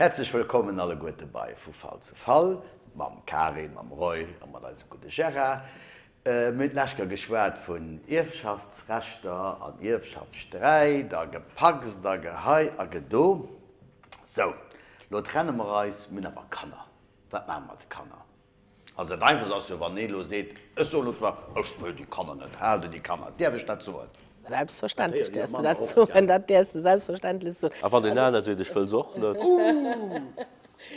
Häerzlech wëllkommen alleguerte bei Vu Fall zu Fall mam Karin, mam Roy a mat eisem gudde Gérard. Mir hunn d'lescht Kéier geschwat vun Ierfschaftsrechter an Ierfschaftssträit a Gepackst a Gehei a Gedo. Sou, lo trenne mer eis, mir hunn awer Kanner. Wat maache mer mat de Kanner? Also dat Einfachst ass jo, wann ee elo seet, ech soen elo zwar, ech wëll déi Kanner net halen, déi Kanner, däerf ech dat soen? Selbstverständlech däerfs de dat soen, dat däerfs de selbstverständlech soen. A wann deen aner seet, ech wëll se och net?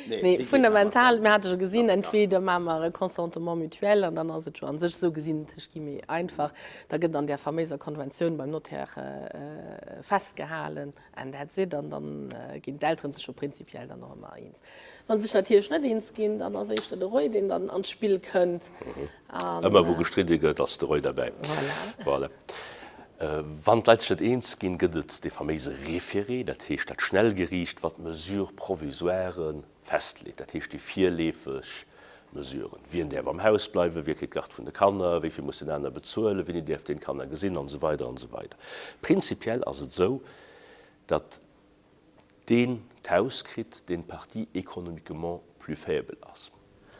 Nee, fundamental, mir hate jo gesinn, entweder maache mer e Consentement mutuel an dann ass et jo a sech esou gesinn tëscht gi méi einfach, da gëtt an där faméiser Konventioun beim Notaire festgehalen and that's it an dann ginn d'Eltere sech jo prinzipiell dann och ëmmer eens. Wa se sech natierlech net eens ginn, dann ass éischter de Roy, deen dann an d'Spill kënnt. Ëmmer wou gestridde gëtt, ass de Roy derbäi. Voilà. Wann d'Leit sech net eens ginn, gëtt et dee faméise Référé, dat heescht dat Schnellgeriicht, wat d'Mesures provisoires festleet, dat heescht déi virleefeg Mesuren. Wien däerf am Haus bleiwen, wie kritt d'Gard vun de Kanner, wéi vill muss den aner bezuelen, wéini däerf deen d'Kanner gesinn an esou weider an esou weider. Prinzipiell ass et esou, datt deen d'Haus kritt, deen d'Partie économiquement plus faible ass.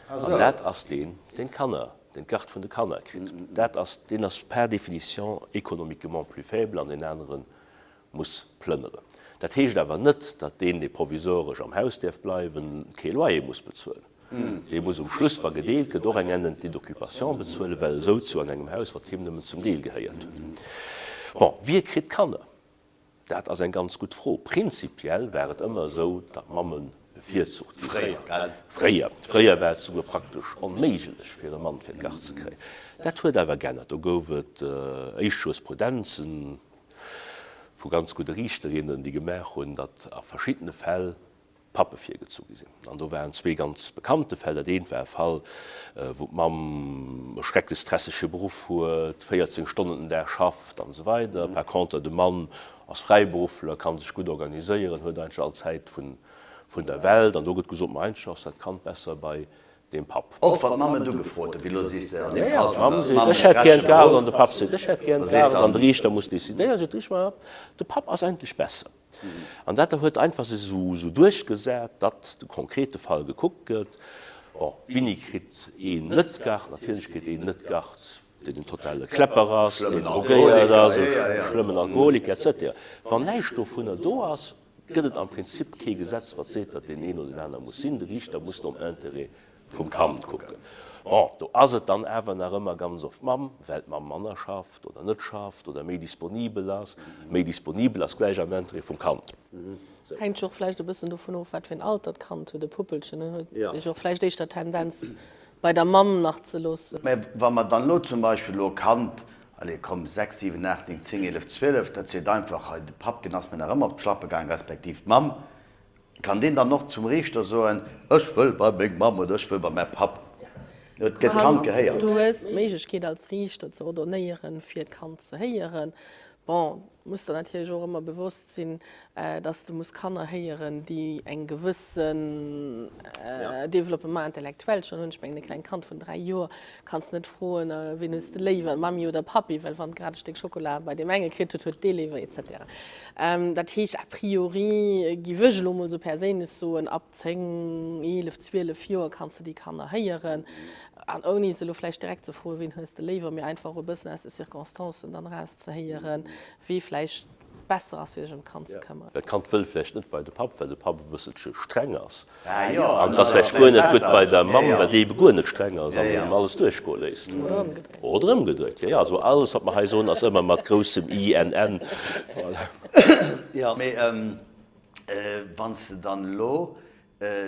An dat ass deen, deen d'Kanner, deen d'Garde vun de Kanner kritt. Dat ass, deen ass par définition économiquement plus faible an deen anere muss plënnere. Dat heescht awer net, datt deen, dee provisoresch am Haus däerf bleiwen, kee Loyer muss bezuelen. Dee muss um Schluss, wa gedeelt gëtt, och eng Indemnité d'occupation bezuelen, well e souz jo an engem Haus, wat him nëmmen zum Deel gehéiert huet. Bon, wie kritt d'Kanner? Dat ass eng ganz gutt Fro. Prinzipiell war et ëmmer esou, datt d'Mamme bevirzucht gi sinn. Fréier, fréier war et souguer praktesch onméiglech fir e Mann fir d'Gard ze kréien. Dat huet awer g'ännert. Do gouf et éischt Jurisprudenzen vu ganz gudde Riichterinnen, déi gemaach hunn, datt a verschiddene Fäll Pappe virgezu gi sinn. An do waren zwee ganz bekannte Fäll. Dat eent war e Fall, wou d'Mamm e schrecklech stressege Beruff huet, 14 Stonnen den Dag schafft an esou weider. Par conter de Mann ass Fräiberuffler, ka sech gutt organiséieren, huet eigentlech all Zäit vun der Welt. An do gëtt gesot, ma eigentlech ass dat Kand besser bei deem Papp. Och wann d'Mamm et ugefrot huet, wéi elo sees de an deem Fall vun der Mamm, ech hätt gär d'Garde, an de Papp seet, ech hätt gär d'Garde, an de Riichter muss decidéieren, seet de Riichter, ma de Papp ass eigentlech besser. An dat huet einfach sech esou duerchgesat, datt de konkrete Fall gekuckt gëtt. Bon, wéini kritt een net d'Gard? Natierlech kritt een net d'Gard, deen en totale Kläpper ass, deen drogéiert ass, e schlëmmen Alkoholiker, et cetera. Wann näischt dovunner do ass, gëtt et am Prinzip kee Gesetz, wat seet, datt deen een oder deen aner muss sinn. De Riichter muss nom Interêt vum Kand kucken. Bon, do ass et dann awer nach ëmmer ganz oft d'Mamm, well d'Mamm manner schafft oder net schafft oder méi disponibel ass. Méi disponibel ass gläich am Interêt vum Kand. Hänkt jo och vläicht e bëssen dovun of, wat fir en Alter d'Kand huet. E Puppelchen huet jo och vläicht éischter Tendenz, bei der Mamm nach ze loossen. Mä wa mer dann elo zum Beispill elo e Kand, allez komm, 6, 7, 8, 9, 10, 11, 12, dat seet einfach, hei de Papp, deen ass mir nach ëmmer op d'Schlappe gaang, respektiv d'Mamm, Kann deen dann och zum Riichter soen, ech wëll bei meng Mamm oder ech wëll bei mäi Papp? Et gëtt d'Kand gehéiert. Du hues d'Méiglechkeet als Riichter ze ordonnéieren, fir d'Kand ze héieren. Bon, muss der natierlech och ëmmer bewosst sinn, dass de muss Kanner héieren, déi eng gewëssen Développement intellectuel schonn hunn. Ech mengen, e klengt Kand vun 3 Joer kanns net froen, wien hues de léiwer, Mammi oder Pappi, well wann et grad e Stéck Schokola bei deem enge kritt huet, huet dee léiwer, et cetera. Dat heescht, a priori giff ech elo mol esou perséinlech soen, ab 10, 11, 12 Joer kanns de déi Kanner héieren, an ouni se elo vläicht direkt ze froen, wien hues de léiwer, mee einfach och e bëssen aus de Circonstancen dann erauszehéieren, wee vläicht besser ass fir sech ëm d'Kand ze këmmeren. Well d'Kand wëll vläicht net bei de Papp, well de Papp e bësselche streng ass. An et ass vläicht guer net gutt bei der Mamm, well déi ebe guer net streng ass an em alles duerchgoe léisst. Oder ëmgedréit. Oder ëmgedréit, jo, jo. Also alles, wat mer hei soen, ass ëmmer mat groussem I N N. Voilà. Jo, mee wann s de dann elo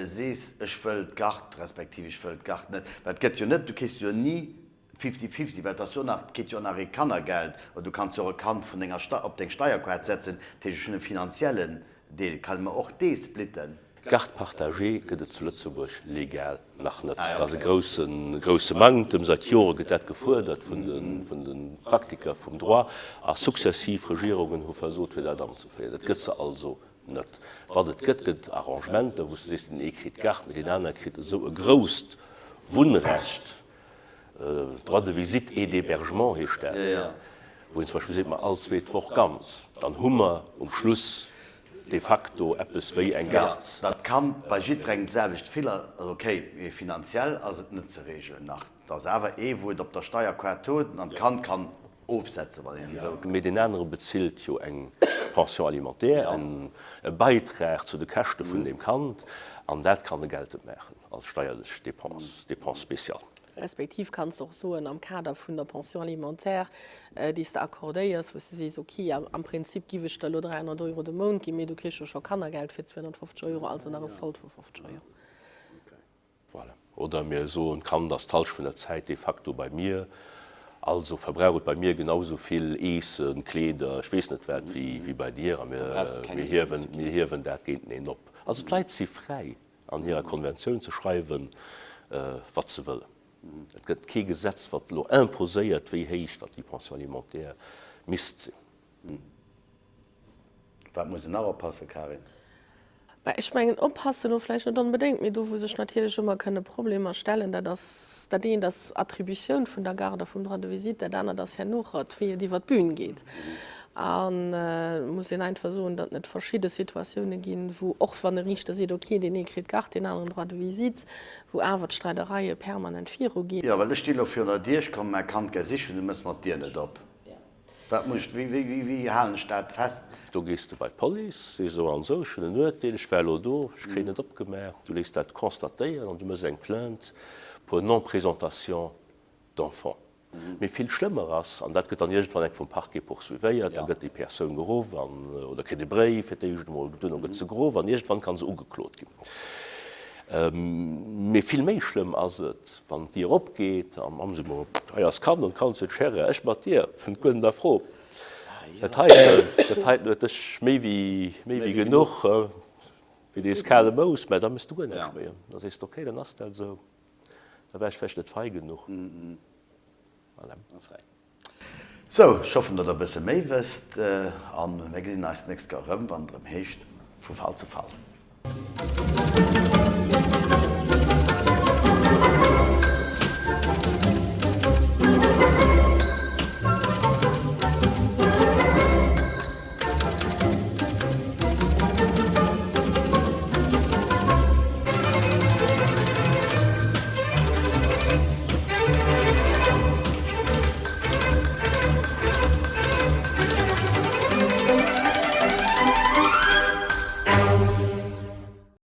sees, ech wëll d'Gard, respektiv ech wëll d'Gard net, well et gëtt jo net, du kriss jo ni Fifty fifty, well et ass jo nach, et kritt jo och nach ee Kannergeld, oder du kanns jo och e Kand vun denger Stei, op deng Steierkaart setzen, dat heescht ech hunn e finanziellen Deel, kann mer och dee splitten? Garde partagée gëtt et zu Lëtzebuerg legal nach net. Dat ass e grousse, grousse Manktem. Seit Jore gëtt dat gefuerdert vun de, vun de Praktiker vum Droit, a successiv Regierungen hu versot fir dat anzeféieren. Et gëtt se also net. Wat et gëtt, gëtt Arrangementer, wou s de sees, deen ee kritt d'Garde, mee deen anere kritt esou e grousst Wunnrecht, Droit de visite et d'hébergement heescht dat, wou een zum Beispill seet, ma all zweet Woch ganz, dann hu mer um Schluss De facto eppes wéi eng Garde. Dat Kand bei jiddwerengem d'selwecht vill ass ok, mee finanziell ass et net ze reegelen nach. Et ass awer ee wou et op der Steierkaart huet an d'Kand kann ofsetzen, wann een esou. Mee deen anere bezilt jo eng Pension alimentaire, e Beitrag zu de Käschte vun deem Kand, an dat kann e geltend maachen als steierlech Dépense, Dépense spéciale. Respektiv kanns de och soen, am Kader vun der Pension alimentaire, déi s de accordéiers, wou s de sees, ok, am Prinzip giff ech der elo 300 Euro de Mount ginn, mee du kriss jo scho Kannergeld fir 250 Euro, also nach e Sold vu 50 Euro. Voilà. Oder mir soen, d'Kand ass d'Halschent vun der Zäit de facto bei mir, also verbrauch et bei mir genau esou vill Eessen, Kleeder, ech weess net wat, wéi bei dir, a mir hiewen dat géinteneen op. Also d'Leit si fräi an hirer Konventioun ze schreiwen, wat se wëllen. Et gëtt kee Gesetz, wat elo imposéiert, wéi héich datt déi Pension alimentaire misst sinn. Wat muss een nach oppassen, Karin? Bah, ech mengen, oppassen elo vläicht net onbedéngt, mee do, wou sech natierlech ëmmer kënne Problemer stellen, dat ass, dat eent ass Attributioun vun der Garde a vum Droit de visite, dat anert ass hernochert, wéi et iwwer d'Bün geet. An et muss een einfach soen, datt et verschidde Situatioune ginn, wou och wann e Riichter seet, okay, deen ee kritt d'Garde, deen aneren Droit de visite, wou awer d'Streidereie permanent viruginn. Jo, well ech sti lo virun der Dier, ech komme mäi Kand gär sichen, du mëss mer d'Dier net op. Wat muss ech, wéi, wéi, wéi halen ech dat fest? Do gees de bei d'Police, sees esou an esou, ech hunn en Uerteel, ech war elo do, ech kréien net opgemaach. Du léiss dat constatéieren an du méchs eng Plainte pour non-présentation d'enfant. Mee vill schlëmmer ass, an dat gëtt dann iergendwann eng vum Parquet poursuivéiert, da gëtt déi Persoun geruff an, oder kritt e Bréif fir d'éischt emol, duerno gëtt se geruff an iergendwann ka se ugeklot ginn. Mee vill méi schlëmm ass et, wann d'Dier opgeet an d'Mamm seet, Ma hei ass d'Kand, an d'Kand seet, Chere, ech mat dir, kënnt guer net a Fro. Dat heiten, dat heiten huet dech méi wéi, méi wéi genuch, wéi dees kale Mous, mä da méchs du guer näischt méi. Da sees de, Okay, dann ass dat esou. Da war ech vläicht net fei genuch. Voilà. Sou, ech hoffen, datt der e bësse méi wësst a mir gesinn eis d'nächst Kéier erëm, wann et erëm heescht, Vu Fall zu Fall.